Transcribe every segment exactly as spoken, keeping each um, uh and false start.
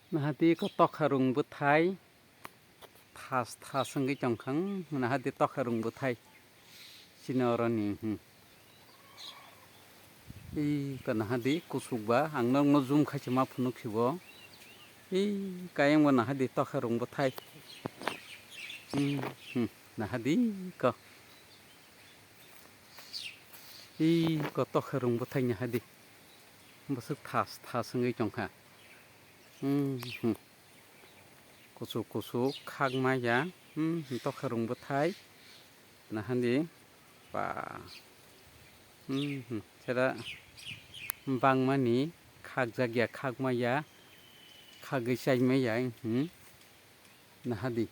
Nahadi ko tokharung bwthai thas thas wngwi tongkha, hmm, nahadi tokharung bwthai chini oroni, hmm. Ii ko nahadi kuchuk ba ang nokno zoom khaisa ma phunuk khibo. Ii kayang bo nahadi tokharung bwthai. Hmm, hmm, nahadi ko. Ii ko tokharung bwthai nahadi. Bwswk thas thas wngwi tongkha. Hmm, hmm. Kuchuk kuchuk khak maya, hmm, tokharung bwthai nahadi ba, hmm, hmm, sera bangmani khakjak ya, khak maya, khagwi chai maya, hmm, nahadi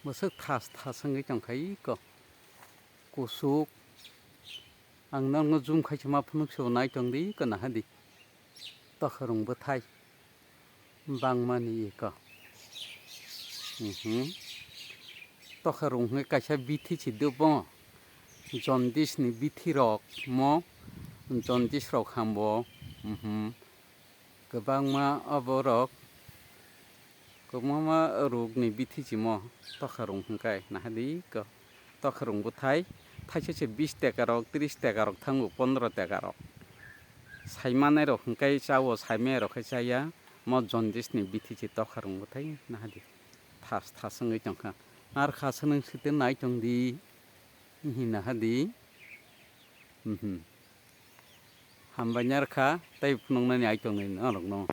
bwswk thas thas wngwi tongkha iko kuchuk. Ang nokno zoom khaisa ma phunuk se bo nai tongdi iko nahadi. Tokharung bwthai bangmani iko. Mhm. Tokharung hwnkhe kaisa bithi si dobo. Jaundice ni bithi rok mo, jaundice rok hambo. Mhm. Kwbangma oborok kwbangma rokni bithi chimo tokharung hwnkhe nahadi ko tokharung bwthai thaisa se bis taka rok, tris taka rok thango, pondro taka rok. Saimanai rok hwnkhe chao, saimaya rok khe chaya. Mo jaundice ni bithi se tokharung bwthai nahadi thas thas wngwi tongkha. Ar kha swnang site nai tongdi, nahadi. Mhm. Hambai narwkha tei phunuknani ai tongnai norokno.